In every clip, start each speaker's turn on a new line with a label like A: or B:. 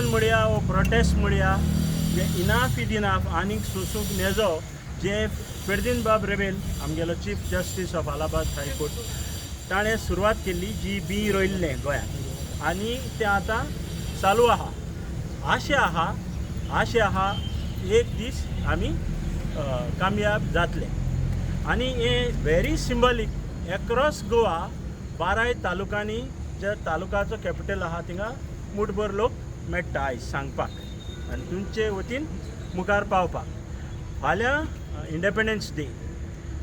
A: म्हणया वो प्रोटेस्ट म्हणया, इनाफ is enough. आनीक सोसूंक नेजो. जे फेर्दीन बाब रेबेल, आमगेलो Chief Justice of Allahabad High Court, ताणें सुरवात केल्ली जी बी रोयल्लें गोंयांत आनी तें आतां चालू आहा. आशा आहा, आशा आहा, एक दीस आमी कामयाब जातले. आनी हें व्हेरी सिंबॉलीक, एक्रॉस गोवा बाराय तालुकांनी, जे तालुकाचो कॅपिटल आहा थिंगा मुठभर लोक मेळटा आयज सांगपाक आनी तुमचे वतीन मुखार पावपाक. फाल्यां इंडिपेंडन्स डे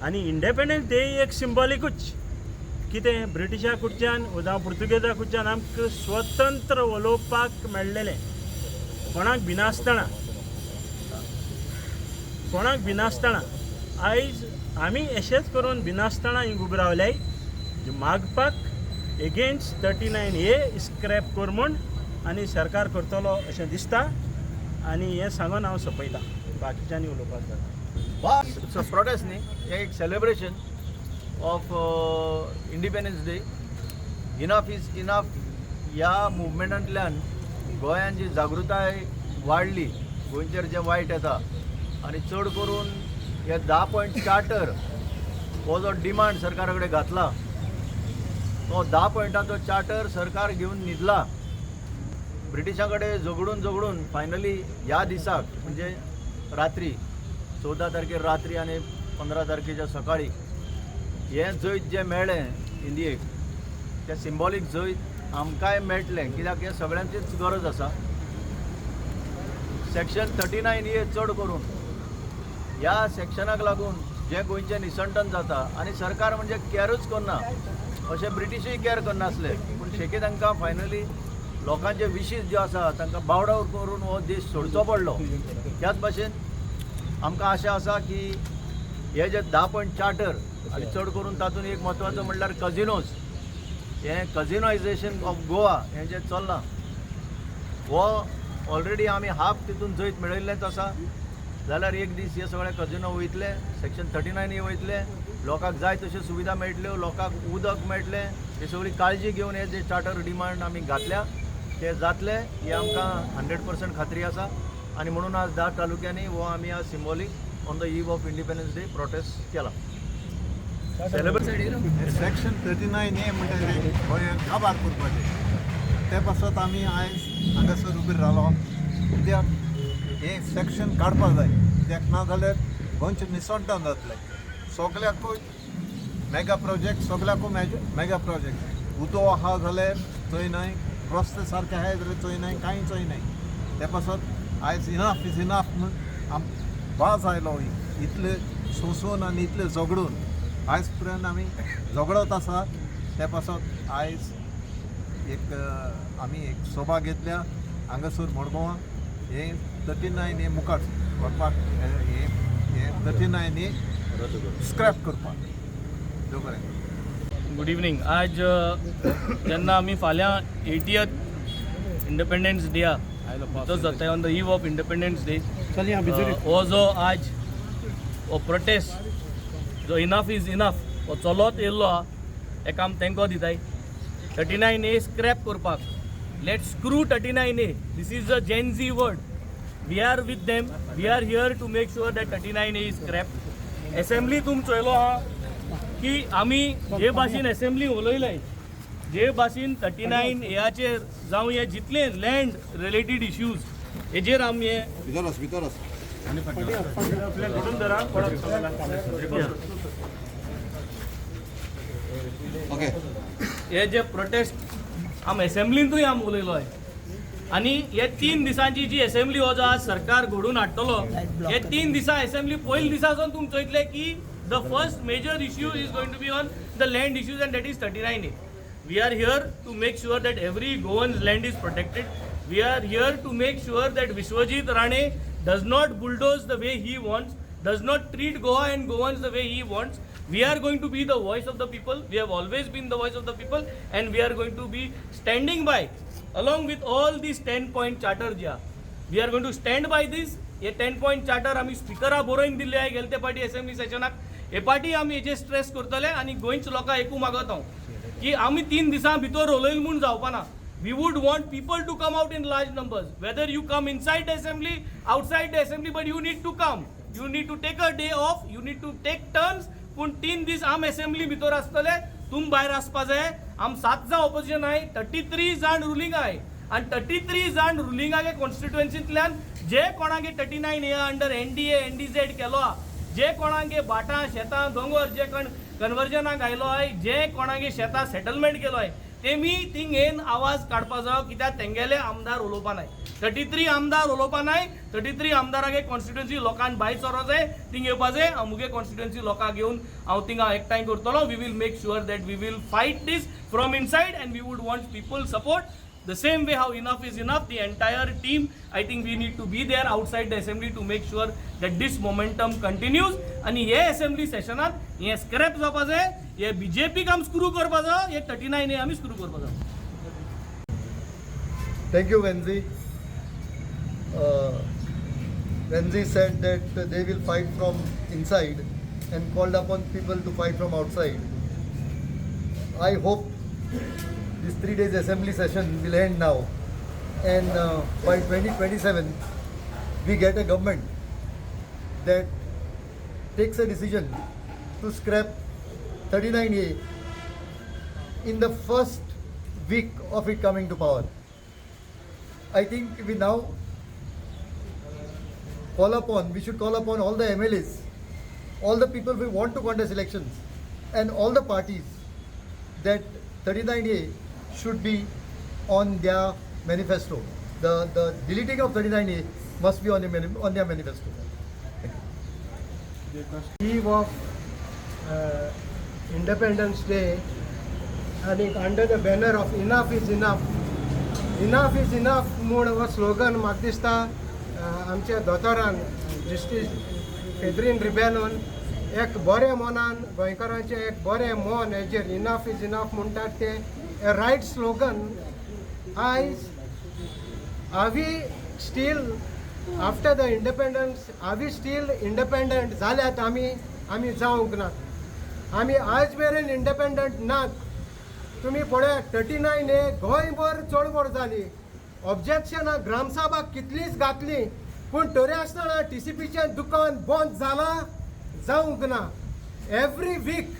A: आनी इंडिपेंडन्स डे एक सिंबॉलिकूच. कितें ब्रिटिशा कडच्यान जावं पुर्तुगेजा कडच्यान आमकां स्वतंत्र उलोवपाक मेळ्ळेलें, कोणाक भिनासतना, कोणाक भिनासतना. आयज आमी अशेंच करून भिनासतना हिंग उबे रावल्याय मागपाक against 39A scrap कर म्हूण. आनी सरकार करतलो अशें दिसता आनी हें सांगून हांव सोंपयतां. बाकीच्यांनी उलोवपाक जाता.
B: It's a protest न्ही, हें एक celebration of Independence Day. Enough is enough ह्या मुवमेंटांतल्यान गोंयान जी जागृताय वाडली, गोंयचेर जें वायट येता आनी चड करून हे 10 पॉयंट चार्टर हो जो डिमांड सरकारा कडेन घातला, तो 10 पॉयंटाचो चार्टर सरकार घेवन न्हिदला. ब्रिटिशां कडेन झगडून झगडून फायनली ह्या दिसाक, म्हणजे रात्री 14 तारखेर रात्री आनी 15 तारखेच्या सकाळी हें जैत जें मेळ्ळें इंडियेक, तें सिंबॉलीक जैत आमकांय मेळटलें, कित्याक हें सगळ्यांचीच गरज आसा. सेक्शन 39ए, चड करून ह्या सेक्शनाक लागून जें गोंयचें निसंटन जाता आनी सरकार म्हणजे कॅरूच करना, अशें ब्रिटिशूय कॅर करनासले, पूण शेकी तांकां फायनली लोकांचे विशीस ज्यो आसा तांकां बावडाव करून हो देश सोडचो पडलो. त्याच भाशेन आमकां आशा आसा की हे जे 10 पॉयंट चार्टर आनी चड करून तातूंत एक म्हत्वाचो म्हणल्यार कजिनोज, हें कजिनोयजेशन ऑफ गोवा हें जें चल्लां, हो ऑलरेडी आमी हाफ तितून जैत मेळयल्लेंच आसा. जाल्यार एक दीस हे सगळे कजिनो वयतले, सेक्शन 39 हे वयतले, लोकांक जाय तश्यो सुविधा मेळटल्यो, लोकांक उदक मेळटलें. ही सगळी काळजी घेवन हे जे चार्टर डिमांड आमी घातल्या ते जातले ही आमकां 100% खात्री आसा. आनी म्हणून आज 10 तालुक्यांनी हो आमी आज symbolic on the eve of Independence Day protest केला.
C: सेक्शन 39ए म्हणटा तें गोंयांत काबार करपाचें, ते पासत आमी आयज हांगासर उबे रावलो, कित्याक हें सेक्शन काडपाक जाय. कित्याक ना जाल्यार गोंयचें निसणटान जातलें. सगल्याकूय मेगा प्रोजेक्ट, सगल्याकूय मेगा प्रोजेक्ट. उदो आहा जाल्यार चोय नाय, रस्ते सारके आहाय जाल्यार चोय नाय, कांय चोय नाय. ते पासत आयज इनाफ is enough म्हूण आम वाज आयलो. इतले सोंसून आनी इतले झगडून आयज पर्यंत आमी झगडत आसा. ते पासत आयज एक आमी एक सभा घेतल्या हांगासर मडगांवां, हे 39 हे मुखार व्हरपाक, हे हे 39 हे स्क्रॅप करपाक. देव बरें.
D: Good evening. आज जेन्ना आमी फाल्यां एटीयथ इंडिपेंडन्स डेया तो जाता, on the eve of Independence Day, हो जो आज हो प्रोटेस्ट जो इनफ is enough हो चलत येयल्लो आहा, हेका आमी तेंको दिताय. 39ए स्क्रॅप करपाक, let screw 39A. This is a Gen Z word. We are with them. We are here to make sure that 39A is scrap. Assembly तुम चोयलो आहा की आमी जे भाशेन एसेंब्ली उलयले, जे भाशेन 39एयाचेर जावं हे जितले लँड रिलेटेड इश्यूज हेजेर आमी हे
C: भितर वच, भितर वच.
A: घडून धरा पडत सगळ्याक.
C: ओके.
D: हे जे प्रोटेस्ट आम एसेंब्लींतूय आम उलयलो आहे. आनी हे 3 दिसांची जी एसेंब्ली हो जो आज सरकार घडोवन हाडटलो, हे 3 दिसां एसेंब्ली पयले दिसा सावन तुमी चोयतले की the first major issue is going to be on the land issues, and that is 39A. We are here to make sure that every Goan's land is protected. We are here to make sure that Vishwajit Rane does not bulldoze the way he wants, does not treat Goa and Goans the way he wants. We are going to be the voice of the people. We have always been the voice of the people, and we are going to be standing by along with all these 10 point charter ज्या. We are going to stand by this. हे 10 point charter आमी स्पिकरा बरोवन दिल्ले आहे गेले ते पाटी assembly सेशनाक. हे पाटी आमी हेजेर स्ट्रेस करतले आनी गोंयच्या लोकांक एकू मागत हांव की आमी 3 दिसां भितर उलयल म्हूण जावपाना. We would want people to come out in large numbers, whether you come inside the assembly, outside the assembly, but you need to come, you need to take a day off, you need to take turns. पूण 3 दीस आम assembly भितर आसतले, तुम भायर आसपा जाय. आम 7 जाण ऑपोजिशन आहाय, 33 जाण रुलींग आहाय आनी 33 जाण रुलिंगागे कॉन्स्टिट्युएन्सींतल्यान जे कोणागे 39A under NDA NDZ केलो आहा, जे कोणागे भाटां शेतां दोंगर जे कोण कन्वर्जनाक आयलो आहाय, जे कोणागे शेतां सेटलमेंट केलो आहाय, तेमी थिंग येन आवाज काडपा जायो, कित्याक तेंगेले आमदार उलोवपा नाय. 33 आमदार उलोवपा नाय. 33 आमदारागे कॉन्स्टिट्युएन्सी लोकांक भायर सरो जाय, थिंग येवपा जाय. हांव मुगे कॉन्स्टिट्युएन्सी लोकांक घेवन हांव थिंगा एकठांय करतलो. We will make sure that we will fight this from inside and we would want people support. The same way how enough is enough, the entire team, I think we need to be there outside the assembly to make sure that this momentum continues. आणि हे assembly सेशनात हे scrap जावपा जाय. हे बीजेपीक आमी screw करपा जाय, हे 39 ए आमी स्क्रू करपा जाय.
C: Thank you, Venzi. Venzi said that they will fight from inside and called upon people to fight from outside. I hope this 3 days assembly session will end now and by 2027 we get a government that takes a decision to scrap 39A in the first week of it coming to power. I think we now we should call upon all the MLAs, all the people who want to contest elections, and all the parties that 39A should be on their manifesto. The deleting of 39A must be on their manifesto.
E: Eve of Independence Day and under the banner of "Enough is enough", "Enough is enough" म्हूण हो slogan म्हाका दिसता आमच्या दोतोरान justice फेद्रीन रिबेलोन एक बऱ्या मनान, गोंयकारांचें एक बरें मन हेजेर इनफ is enough म्हणटात तें रायट स्लोगन. आयज are we still, after the independence, are we still independent? जाल्यात आमी? आमी जावंक ना. आमी आयज मेरेन इंडिपेंडंट नात. तुमी पळयात, 39A गोंयभर चळवळ जाली, ऑब्जेक्शनां ग्रामसभा कितलींच घातली, पूण तरी आसतना टीसीपीचें दुकान बंद जालां? जावंक ना. एवरी वीक,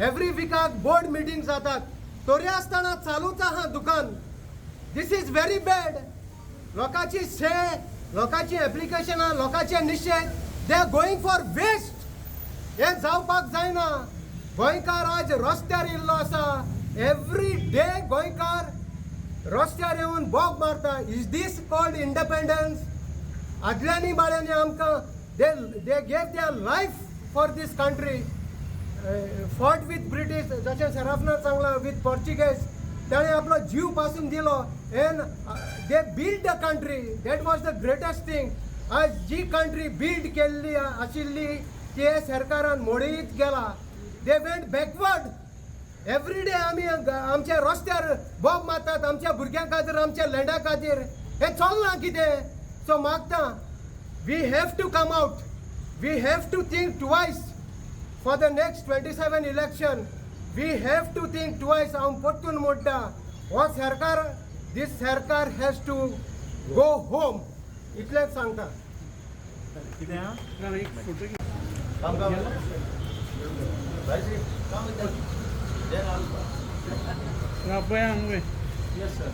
E: एवरी विकाक बोर्ड मिटींग जातात, तरी आसतना चालूच आहा दुकान. This is very bad. लोकांची से लोकांची एप्लिकेशनां, लोकांचे निशेध, they are going for waste. हें जावपाक जायना. गोंयकार आज रस्त्यार येयल्लो आसा. एवरी डे गोंयकार रस्त्यार येवन बोब मारता. Is this called independence? आदल्यांनी बाळ्यांनी आमकां they gave their life for this country, fought with British, जशें सराफनान सांगलां, विथ पोर्चुगेज. ताणें आपलो जीव पासून दिलो and they build the country. That was the greatest thing. आज जी कंट्री बिल्ड केल्ली आशिल्ली ते सरकारान मोडीत गेला. They went backward. Every day आमी आमच्या रस्त्यार बॉम्ब मारतात आमच्या भुरग्यां खातीर, आमच्या लँडा खातीर. हें चल्लां कितें? सो मागता, we have to come out, we have to think twice for the next 27 election. We have to think twice. हांव परतून म्हणटा, हो सरकार, दीस सरकार has to go home. इतलेंच सांगता.
A: कितें आहा?
B: काम काम भाई काम. Then
A: Yes sir.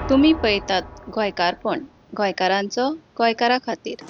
F: तुमी पळयतात गोंयकारपण, गोंयकारांचो गोंयकारा खातीर.